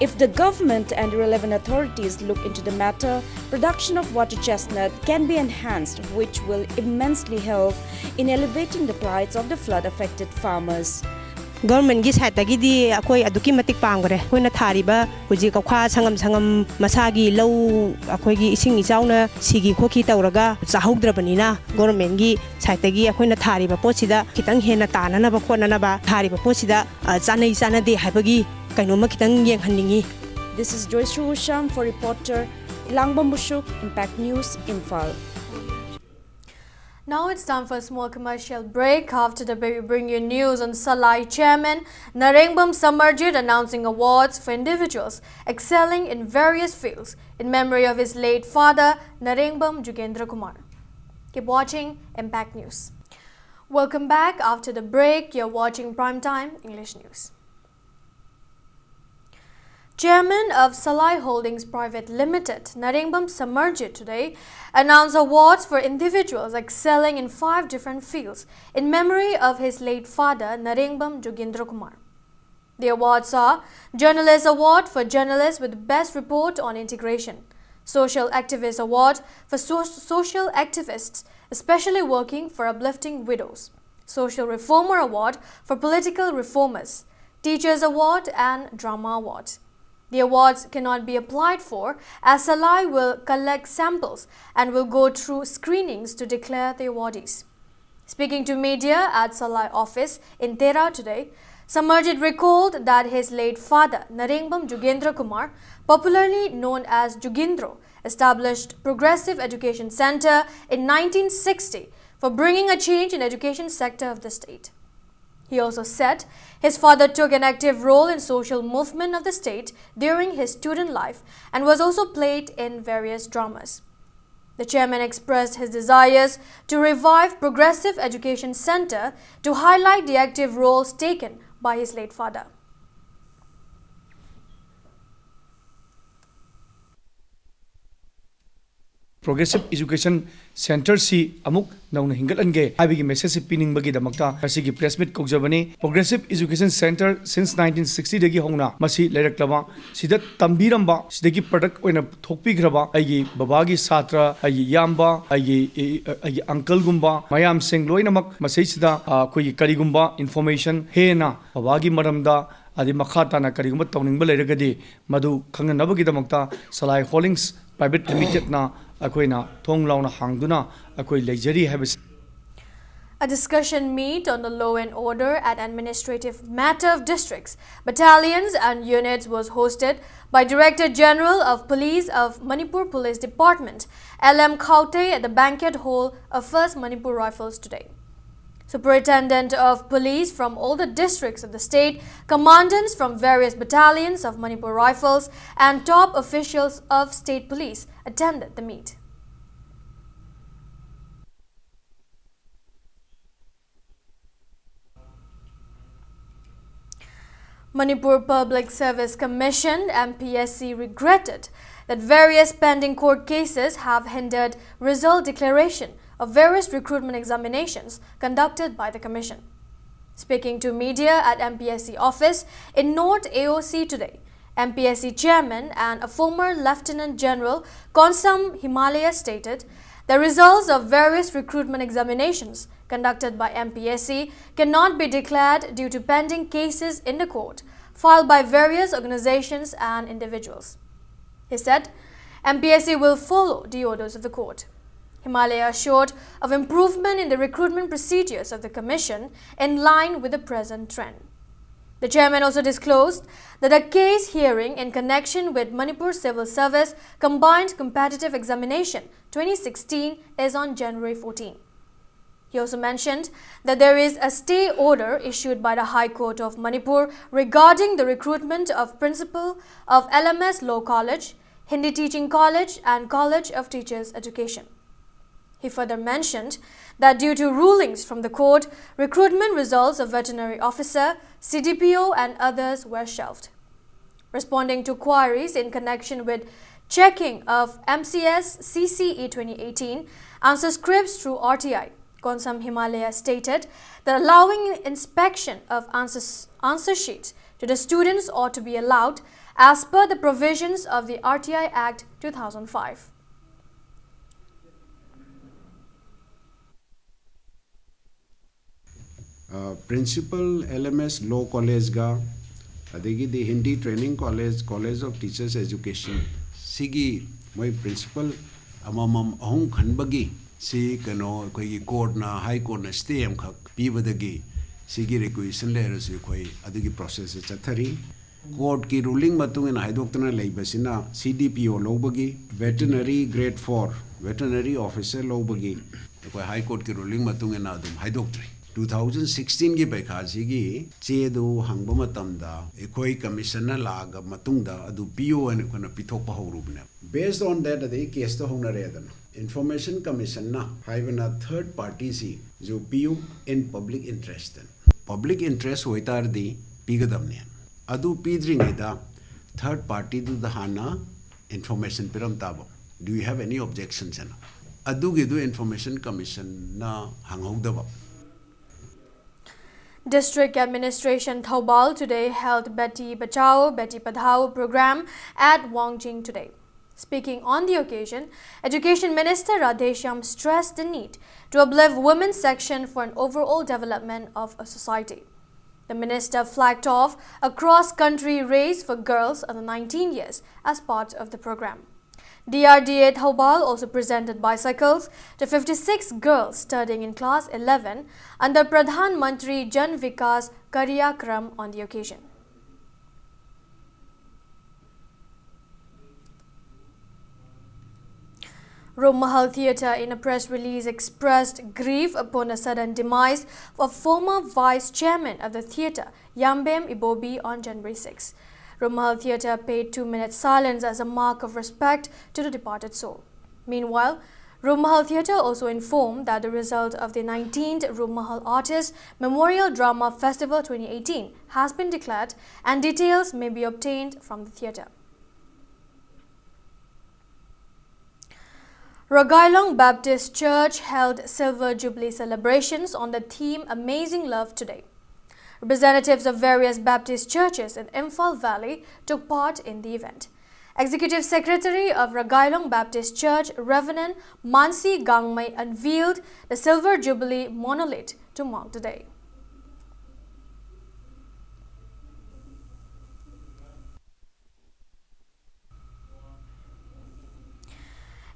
If the government and relevant authorities look into the matter, production of water chestnut can be enhanced, which will immensely help in alleviating the plights of the flood affected farmers. ꯒꯣꯔꯃꯦꯟꯒꯤ ꯁꯥꯏꯠꯇꯒꯤꯗꯤ ꯑꯩꯈꯣꯏ ꯑꯗꯨꯛꯀꯤ ꯃꯇꯤꯛ ꯄꯥꯝꯈ꯭ꯔꯦ꯫ ꯑꯩꯈꯣꯏꯅ ꯊꯥꯔꯤꯕ ꯍꯧꯖꯤꯛ ꯀꯧꯈꯥ ꯁꯪꯉꯝ ꯁꯪꯉꯝ ꯃꯁꯥꯒꯤ ꯂꯧ ꯑꯩꯈꯣꯏꯒꯤ ꯏꯁꯤꯡ ꯏꯆꯥꯎꯅ ꯁꯤꯈꯤ ꯈꯣꯠꯈꯤ ꯇꯧꯔꯒ ꯆꯥꯍꯧꯗ꯭ꯔꯕꯅꯤꯅ, ꯒꯣꯔꯃꯦꯟꯒꯤ ꯁꯥꯏꯠꯇꯒꯤ ꯑꯩꯈꯣꯏꯅ ꯊꯥꯔꯤꯕ ꯄꯣꯠꯁꯤꯗ ꯈꯤꯇꯪ ꯍꯦꯟꯅ ꯇꯥꯅꯅꯕ ꯈꯣꯠꯅꯅꯕ ꯊꯥꯔꯤꯕ ꯄꯣꯠꯁꯤꯗ, ꯑ, ꯆꯥꯅꯩ ꯆꯥꯅꯗꯦ ꯍꯥꯏꯕꯒꯤ ꯀꯩꯅꯣꯝꯃ ꯈꯤꯇꯪ ꯌꯦꯡꯍꯟꯅꯤꯡꯉꯤ꯫ This is Joyce Usham for reporter Langba Mushuk, Impact News, Imphal. Now it's time for a small commercial break. After the break, we bring you news on Salai Chairman Narengbam Samarjit announcing awards for individuals excelling in various fields in memory of his late father, Narengbam Jugendra Kumar. Keep watching Impact News. Welcome back. After the break, you're watching Prime Time English News. Chairman of Salai Holdings Private Limited, Narengbam Samarjit, today announced awards for individuals excelling in five different fields in memory of his late father, Narengbam Jugendra Kumar. The awards are Journalist Award for journalists with best report on integration, Social Activist Award for so- social activists especially working for uplifting widows, Social Reformer Award for political reformers, Teachers Award and Drama Award. The awards cannot be applied for as Salai will collect samples and will go through screenings to declare the awardees. Speaking to media at Salai office in Tera today, Samarjit recalled that his late father, Narengbam Jugendra Kumar, popularly known as Jugindro, established Progressive Education Center in nineteen sixty for bringing a change in education sector of the state. He also said his father took an active role in social movement of the state during his student life and was also played in various dramas. The chairman expressed his desires to revive Progressive Education Center to highlight the active roles taken by his late father. Progressive Education Centerꯁꯤ ꯑꯃꯨꯛ ꯅꯧꯅ ꯍꯤꯡꯒꯠꯍꯟꯒꯦ ꯍꯥꯏꯕꯒꯤ messageꯁꯤ ꯄꯤꯅꯤꯡꯕꯒꯤꯗꯃꯛꯇ ꯉꯁꯤꯒꯤ press meet ꯀꯧꯖꯕꯅꯤ꯫ Progressive Education Center since nineteen sixtyꯗꯒꯤ ꯍꯧꯅ ꯃꯁꯤ ꯂꯩꯔꯛꯂꯕ, ꯁꯤꯗ ꯇꯝꯕꯤꯔꯝꯕ, ꯁꯤꯗꯒꯤ product ꯑꯣꯏꯅ ꯊꯣꯛꯄꯤꯈ꯭ꯔꯕ ꯑꯩꯒꯤ ꯕꯕꯥꯒꯤ ꯁꯥꯇ꯭ꯔ, ꯑꯩꯒꯤ ꯏꯌꯥꯝꯕ, ꯑꯩꯒꯤ ꯑꯩꯒꯤ uncleꯒꯨꯝꯕ ꯃꯌꯥꯝꯁꯤꯡ ꯂꯣꯏꯅꯃꯛ ꯃꯁꯤꯁꯤꯗ ꯑꯩꯈꯣꯏꯒꯤ ꯀꯔꯤꯒꯨꯝꯕ information ꯍꯦꯟꯅ ꯕꯕꯥꯒꯤ ꯃꯔꯝꯗ ꯑꯗꯩ ꯃꯈꯥ ꯇꯥꯅ ꯀꯔꯤꯒꯨꯝꯕ ꯇꯧꯅꯤꯡꯕ ꯂꯩꯔꯒꯗꯤ ꯃꯗꯨ ꯈꯪꯅꯅꯕꯒꯤꯗꯃꯛꯇ Salai Holdings Private Limitedꯅ ꯑꯩꯈꯣꯏꯅ ꯊꯣꯡ ꯂꯥꯎꯅ ꯍꯥꯡꯗꯨꯅ ꯑꯩꯈꯣꯏ ꯂꯩꯖꯔꯤ ꯍꯥꯏꯕꯁꯤ꯫ A discussion meet on the law and order and administrative matter of districts, battalions and units was hosted by Director General of Police of Manipur Police Department, L M Khaute, at the banquet hall of First Manipur Rifles today. Superintendent of Police from all the districts of the state, commandants from various battalions of Manipur Rifles, and top officials of state police attended the meet. Manipur Public Service Commission, M P S C, regretted that various pending court cases have hindered result declaration of various recruitment examinations conducted by the commission. Speaking to media at M P S C office in North A O C today, M P S C chairman and a former Lieutenant General Konsam Himalaya stated the results of various recruitment examinations conducted by M P S C cannot be declared due to pending cases in the court filed by various organizations and individuals. He said M P S C will follow the orders of the court. Himalaya assured of improvement in the recruitment procedures of the commission in line with the present trend. The chairman also disclosed that a case hearing in connection with Manipur Civil Service Combined Competitive Examination twenty sixteen is on January fourteen. He also mentioned that there is a stay order issued by the High Court of Manipur regarding the recruitment of principal of L M S Law College, Hindi Teaching College and College of Teachers Education. He further mentioned that due to rulings from the court, recruitment results of veterinary officer, C D P O and others were shelved. Responding to queries in connection with checking of M C S C C E twenty eighteen answer scripts through R T I, Konsam Himalaya stated that allowing inspection of answers, answer sheets to the students ought to be allowed as per the provisions of the R T I Act two thousand five. Principal L M S Law Collegeꯒ ꯑꯗꯒꯤꯗꯤ Hindi Training College, College of Teachers Education ꯁꯤꯒꯤ ꯃꯣꯏ principal ꯑꯃꯃꯝ ꯑꯍꯨꯝ ꯈꯟꯕꯒꯤ ꯁꯤ ꯀꯩꯅꯣ ꯑꯩꯈꯣꯏꯒꯤ courtꯅ, High Courtꯅ stay ꯑꯃꯈꯛ ꯄꯤꯕꯗꯒꯤ ꯁꯤꯒꯤ requisition ꯂꯩꯔꯁꯨ ꯑꯩꯈꯣꯏ ꯑꯗꯨꯒꯤ processꯁꯦ ꯆꯠꯊꯔꯤ꯫ Courtꯀꯤ ruling ꯃꯇꯨꯡ ꯏꯟꯅ ꯍꯥꯏꯗꯣꯛꯇꯅ ꯂꯩꯕꯁꯤꯅ C D P O ꯂꯧꯕꯒꯤ, Veterinary Grade four Veterinary Officer ꯂꯧꯕꯒꯤ ꯑꯩꯈꯣꯏ High Courtꯀꯤ ruling ꯃꯇꯨꯡ ꯏꯟꯅ ꯑꯗꯨꯝ ꯍꯥꯏꯗꯣꯛꯇ꯭ꯔꯤ꯫ Two thousand sixteenꯒꯤ ꯄꯩꯈꯥꯁꯤꯒꯤ ꯆꯦꯗꯨ ꯍꯪꯕ ꯃꯇꯝꯗ ꯑꯩꯈꯣꯏ commissionꯅ ꯂꯥꯛꯑꯒ ꯃꯇꯨꯡꯗ ꯑꯗꯨ ꯄꯤꯌꯣ ꯍꯥꯏꯅ ꯑꯩꯈꯣꯏꯅ ꯄꯤꯊꯣꯛꯄ ꯍꯧꯔꯨꯕꯅꯦꯕ꯫ Based on that ꯑꯗꯒꯤ caseꯇꯣ ꯍꯧꯅꯔꯦꯗꯅ꯫ Information Commissionꯅ ꯍꯥꯏꯕꯅ third partyꯁꯤꯁꯨ ꯄꯤꯌꯨ in public interest꯫ Public interest ꯑꯣꯏꯇꯥꯔꯗꯤ ꯄꯤꯒꯗꯕꯅꯦ꯫ ꯑꯗꯨ ꯄꯤꯗ꯭ꯔꯤꯉꯩꯗ ꯊꯔꯗ ꯄꯥꯔꯇꯤꯗꯨꯗ ꯍꯥꯟꯅ ꯏꯟꯐꯣꯔꯃꯦꯁꯟ ꯄꯤꯔꯝ ꯇꯥꯕ, "Do you have any objections?" ꯍꯥꯏꯅ꯫ ꯑꯗꯨꯒꯤꯗꯨ information ꯀꯃꯤꯁꯟꯅ ꯍꯪꯍꯧꯗꯕ꯫ District Administration Thoubal today held Beti Bachao, Beti Padhao program at Wangjing today. Speaking on the occasion, Education Minister Radheshyam stressed the need to uplift women's section for an overall development of a society. The minister flagged off a cross-country race for girls under nineteen years as part of the program. D R D A Thoubal also presented bicycles to fifty-six girls studying in class eleven under Pradhan Mantri Jan Vikas Karyakram on the occasion. Rummahal Theatre, in a press release, expressed grief upon a sudden demise of former vice chairman of the theatre, Yambem Ibobi, on January six. Rummahal Theatre paid two minutes silence as a mark of respect to the departed soul. Meanwhile, Rummahal Theatre also informed that the result of the nineteenth Rummahal Artist Memorial Drama Festival twenty eighteen has been declared and details may be obtained from the theatre. Ragailong Baptist Church held Silver Jubilee celebrations on the theme Amazing Love today. Representatives of various Baptist churches in Imphal Valley took part in the event. Executive Secretary of Ragailong Baptist Church, Reverend Mansi Gangmei, unveiled the Silver Jubilee monolith to mark the day.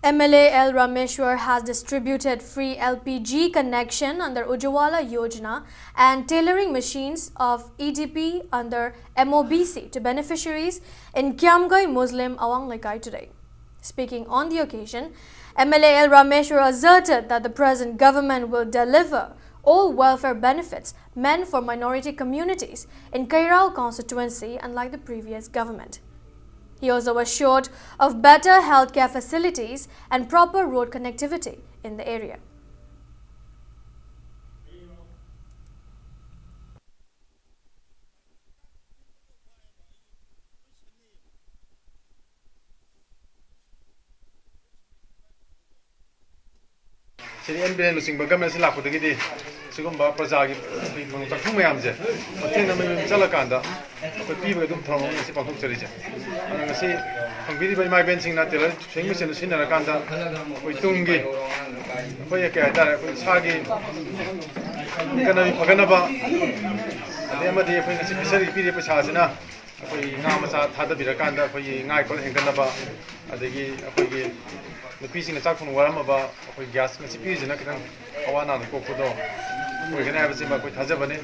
M L A L Rameshwar has distributed free L P G connection under Ujjwala Yojana and tailoring machines of E D P under M O B C to beneficiaries in Kiamgoi Muslim Awang Lekai today. Speaking on the occasion, M L A L Rameshwar asserted that the present government will deliver all welfare benefits meant for minority communities in Kairao constituency, unlike the previous government. He also assured of better healthcare facilities and proper road connectivity in the area. C D M Biren ꯂꯨꯆꯤꯡꯕ ꯒꯃꯦꯟ ꯑꯁꯤ ꯂꯥꯛꯄꯗꯒꯤꯗꯤ ꯁꯤꯒꯨꯝꯕ ꯄ꯭ꯔꯖꯥꯒꯤ ꯑꯩꯈꯣꯏ ꯃꯊꯧ ꯆꯥꯛꯊꯨꯡ ꯃꯌꯥꯝꯁꯦ ꯃꯊꯦꯡꯅ ꯃꯌꯨꯝ ꯆꯠꯂꯀꯥꯟꯗ ꯑꯩꯈꯣꯏ ꯄꯤꯕꯒꯤ ꯑꯗꯨꯝ ꯊꯧꯔꯝ ꯑꯃ ꯉꯁꯤ ꯄꯥꯡꯊꯣꯛꯆꯔꯤꯁꯦ꯫ ꯑꯗꯨꯅ ꯉꯁꯤ ꯐꯪꯕꯤꯔꯤꯕ ꯏꯃꯥ ꯏꯕꯦꯟꯁꯤꯡꯅ ꯇꯦꯂꯔ ꯁꯦꯝꯕ ꯃꯦꯆꯤꯟꯗꯨ ꯁꯤꯖꯤꯟꯅꯔꯀꯥꯟꯗ ꯑꯩꯈꯣꯏ ꯇꯨꯡꯒꯤ ꯑꯩꯈꯣꯏ ꯀꯩ ꯍꯥꯏꯇꯥꯔꯦ, ꯑꯩꯈꯣꯏ ꯏꯁꯥꯒꯤ ꯏꯀꯅꯃꯤ ꯐꯒꯠꯅꯕ, ꯑꯗꯩ ꯑꯃꯗꯤ ꯑꯩꯈꯣꯏ ꯉꯁꯤ ꯐꯤꯁꯔꯒꯤ ꯄꯤꯔꯤꯕ ꯄꯩꯁꯥꯁꯤꯅ ꯑꯩꯈꯣꯏ ꯉꯥ ꯃꯆꯥ ꯊꯥꯗꯕꯤꯔꯀꯥꯟꯗ ꯑꯩꯈꯣꯏꯒꯤ ꯉꯥ ꯏꯀꯣꯜ ꯍꯦꯟꯒꯠꯅꯕ, ꯑꯗꯒꯤ ꯑꯩꯈꯣꯏꯒꯤ ꯅꯨꯄꯤꯁꯤꯡꯅ ꯆꯥꯛ ꯊꯣꯡꯕ ꯋꯥꯔꯝꯃꯕ ꯑꯩꯈꯣꯏ ꯒ꯭ꯌꯥꯁ ꯉꯁꯤ ꯄꯤꯔꯤꯁꯤꯅ ꯈꯤꯇꯪ ꯑꯋꯥ ꯑꯅꯥꯗꯣ ꯀꯣꯛꯄꯗꯣ ꯑꯣꯏꯒꯅꯤ ꯍꯥꯏꯕꯁꯤꯃ ꯑꯩꯈꯣꯏ ꯊꯥꯖꯕꯅꯤ꯫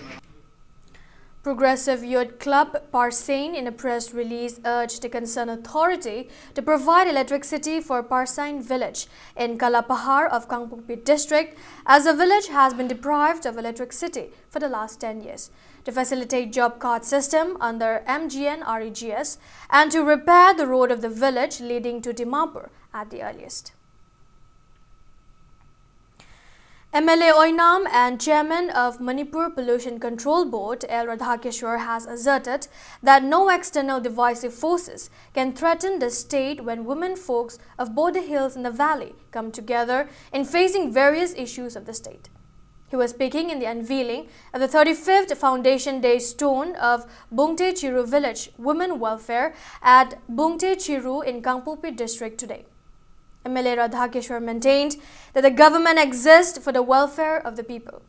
Progressive Youth Club Parsain, in a press release, urged the concerned authority to provide electricity for Parsain village in Kalapahar of Kangpokpi district, as the village has been deprived of electricity for the last ten years. To facilitate job card system under M G N R E G S and to repair the road of the village leading to Dimapur at the earliest. M L A Oinam and chairman of Manipur Pollution Control Board, L Radhakeshwar, has asserted that no external divisive forces can threaten the state when women folks of border hills in the valley come together in facing various issues of the state. He was speaking in the unveiling of the thirty-fifth Foundation Day stone of Bungte Chiru Village Women Welfare at Bungte Chiru in Kangpokpi district today. M L A Radhakeshwar maintained that the government exists for the welfare of the people.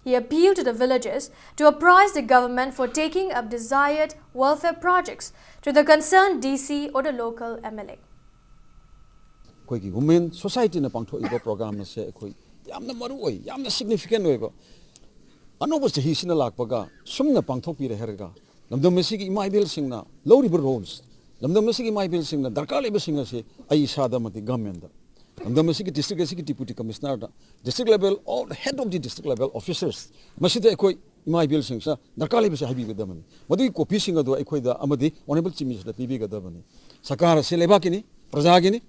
He appealed to the villagers to apprise the government for taking up desired welfare projects to the concerned D C or the local M L A. ꯑꯩꯈꯣꯏꯒꯤ ꯋꯨꯃꯦꯟ ꯁꯣꯁꯥꯏꯇꯤꯅ ꯄꯥꯡꯊꯣꯛꯏꯕ ꯄ꯭ꯔꯣꯒ꯭ꯔꯥꯝ ꯑꯁꯦ ꯑꯩꯈꯣꯏ ꯌꯥꯝꯅ ꯃꯔꯨ ꯑꯣꯏ, ꯌꯥꯝꯅ ꯁꯤꯒꯅꯤꯐꯤꯀꯦꯟ ꯑꯣꯏꯕ꯫ ꯑꯅꯧꯕ ꯆꯍꯤꯁꯤꯅ ꯂꯥꯛꯄꯒ ꯁꯨꯝꯅ ꯄꯥꯡꯊꯣꯛꯄꯤꯔꯦ ꯍꯥꯏꯔꯒ ꯂꯝꯗꯝ ꯑꯁꯤꯒꯤ ꯏꯃꯥ ꯏꯕꯦꯜꯁꯤꯡꯅ ꯂꯧꯔꯤꯕ ꯔꯣꯜꯁ, ꯂꯝꯗꯝ ꯑꯁꯤꯒꯤ ꯏꯃꯥ ꯏꯕꯦꯜꯁꯤꯡꯅ ꯗꯔꯀꯥꯔ ꯂꯩꯕꯁꯤꯡ ꯑꯁꯤ ꯑꯩ ꯏꯁꯥꯗ ꯑꯃꯗꯤ ꯒꯃꯦꯟꯗ, ꯂꯝꯗꯝ ꯑꯁꯤꯒꯤ ꯗꯤꯁꯇ꯭ꯔꯤꯛ ꯑꯁꯤꯒꯤ deputy ꯀꯃꯤꯁꯅꯔꯗ, district level, all head of the district level officers, ꯃꯁꯤꯗ ꯑꯩꯈꯣꯏ ꯏꯃꯥ ꯏꯕꯦꯜꯁꯤꯡꯁꯤꯅ ꯗꯔꯀꯥꯔ ꯂꯩꯕꯁꯤ ꯍꯥꯏꯕꯤꯒꯗꯕꯅꯤ꯫ ꯃꯗꯨꯒꯤ ꯀꯣꯄꯤꯁꯤꯡ ꯑꯗꯨ ꯑꯩꯈꯣꯏꯗ ꯑꯃꯗꯤ ꯑꯣꯅꯔꯦꯕꯜ ꯆꯤꯐ ꯃꯤꯅꯤꯁꯇꯔꯗ ꯄꯤꯕꯤꯒꯗꯕꯅꯤ꯫ ꯁꯔꯀꯥꯔ ꯑꯁꯤ ꯂꯩꯕꯥꯛꯀꯤꯅꯤ, ꯄ꯭ꯔꯖꯥꯒꯤꯅꯤ,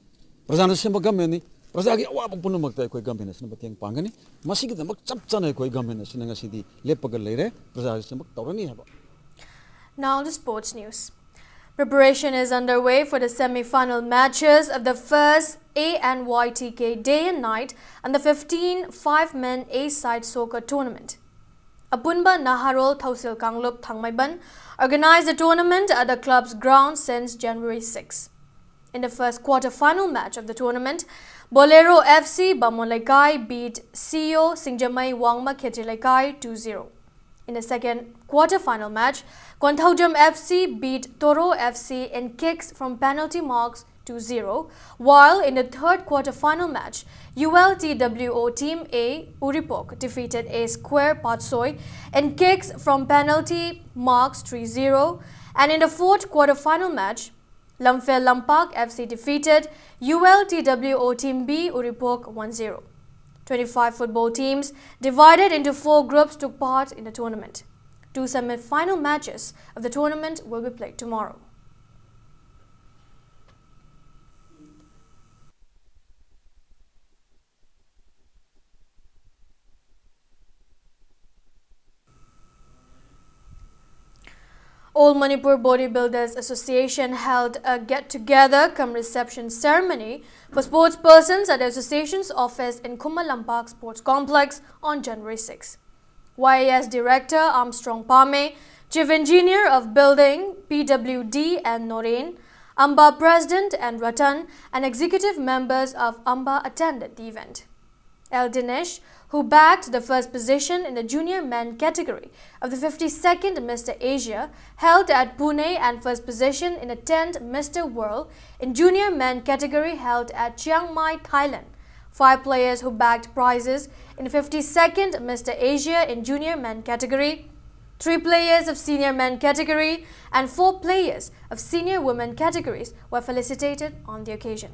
ꯄ꯭ꯔꯖꯥꯅ ꯁꯦꯝꯕ ꯒꯃꯦꯟꯅꯤ꯫ ꯄ꯭ꯔꯖꯥꯒꯤ ꯑꯋꯥꯕ ꯄꯨꯝꯅꯃꯛꯇ ꯑꯩꯈꯣꯏ ꯒꯃꯦꯟ ꯑꯁꯤꯅ ꯃꯇꯦꯡ ꯄꯥꯡꯒꯅꯤ꯫ ꯃꯁꯤꯒꯤꯗꯃꯛ ꯆꯞ ꯆꯥꯅ ꯑꯩꯈꯣꯏ ꯒꯃꯦꯟ ꯑꯁꯤꯅ ꯉꯁꯤꯗꯤ ꯂꯦꯞꯄꯒ ꯂꯩꯔꯦ, ꯄ꯭ꯔꯖꯥꯒꯤꯗꯃꯛ ꯇꯧꯔꯅꯤ ꯍꯥꯏꯕ꯫ Now the sports news. Preparation is underway for the semi-final matches of the first A N Y T K Day and Night and the fifteen five-man A-side soccer tournament. Apunba Naharol Thausil Kanglup Thangmaiban organized the tournament at the club's ground since January six. In the first quarter-final match of the tournament, Bolero F C Bamon Leikai beat C O Singjamai Wangma Khetri Leikai two zero. In the second quarter-final match, Konthaujam F C beat Toro F C in kicks from penalty marks two zero, while in the third quarter-final match, U L T W O Team A Uripok defeated A Square Patsoi in kicks from penalty marks three zero, and in the fourth quarter-final match, Lamphel Lampak F C defeated U L T W O Team B Uripok one zero. Twenty-five football teams divided into four groups took part in the tournament. Two semi-final matches of the tournament will be played tomorrow. All Manipur Bodybuilders Association held a get-together cum reception ceremony for sports persons at the association's office in Khumma Lampak Sports Complex on January six. Y A S Director Armstrong Pame, Chief Engineer of Building, P W D, and Noreen, AMBA President and Ratan, and executive members of AMBA attended the event. L Dinesh, who bagged the first position in the junior men category of the fifty-second Mister Asia held at Pune and first position in the tenth Mister World in junior men category held at Chiang Mai, Thailand. Five players who bagged prizes in the fifty-second Mister Asia in junior men category, three players of senior men category, and four players of senior women categories were felicitated on the occasion.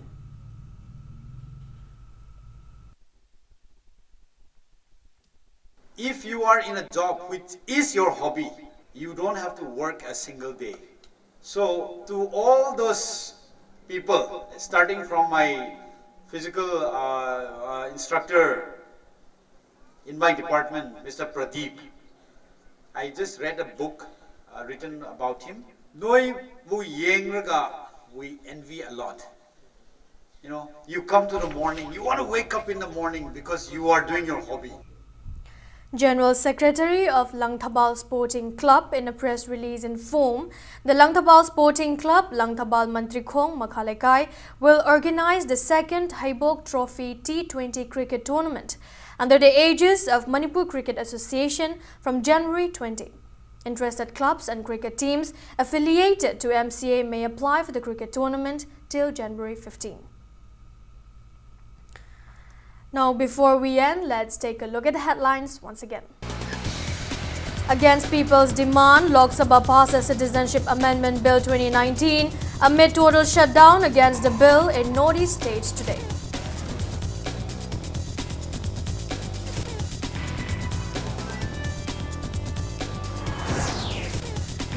If you are in a job which is your hobby, you don't have to work a single day. So, to all those people, starting from my physical uh, uh, instructor in my department, Mister Pradeep, I just read a book uh, written about him. ꯅꯣꯏꯕꯨ ꯌꯦꯡꯔꯒ we envy a lot. You know, you come to the morning, you want to wake up in the morning because you are doing your hobby. General Secretary of Langthabal Sporting Club, in a press release, informed the Langthabal Sporting Club, Langthabal Mantrikhong Makhalaikai, will organize the second Heibok Trophy T twenty cricket tournament under the aegis of Manipur Cricket Association from January twenty. Interested clubs and cricket teams affiliated to M C A may apply for the cricket tournament till January fifteen. Now, before we end, let's take a look at the headlines once again. Against people's demand, Lok Sabha passes Citizenship Amendment Bill twenty nineteen amid total shutdown against the bill in Northeast states today.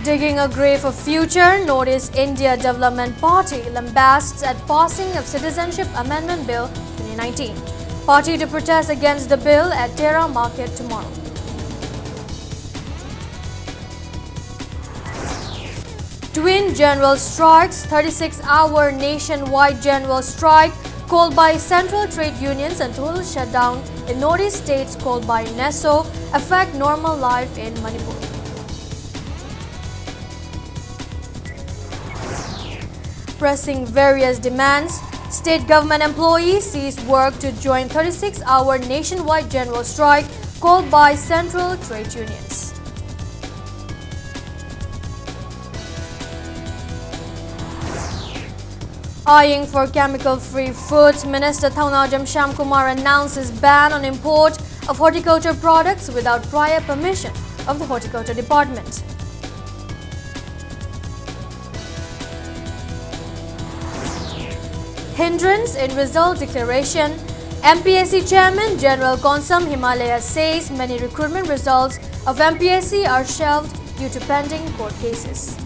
Digging a grave for future, Northeast India Development Party lambasts at passing of Citizenship Amendment Bill twenty nineteen. Party to protest against the bill at Tera Market tomorrow. Twin general strikes, thirty-six hour nationwide general strike called by central trade unions and total shutdown in Northeast states called by NESO affect normal life in Manipur. Pressing various demands, state government employees cease work to join thirty-six hour nationwide general strike called by central trade unions. Eyeing for chemical-free foods, Minister Thaunajam Shyamkumar announces ban on import of horticulture products without prior permission of the Horticulture Department. Hindrance in result declaration. M P S C Chairman General Konsam Himalaya says many recruitment results of M P S C are shelved due to pending court cases.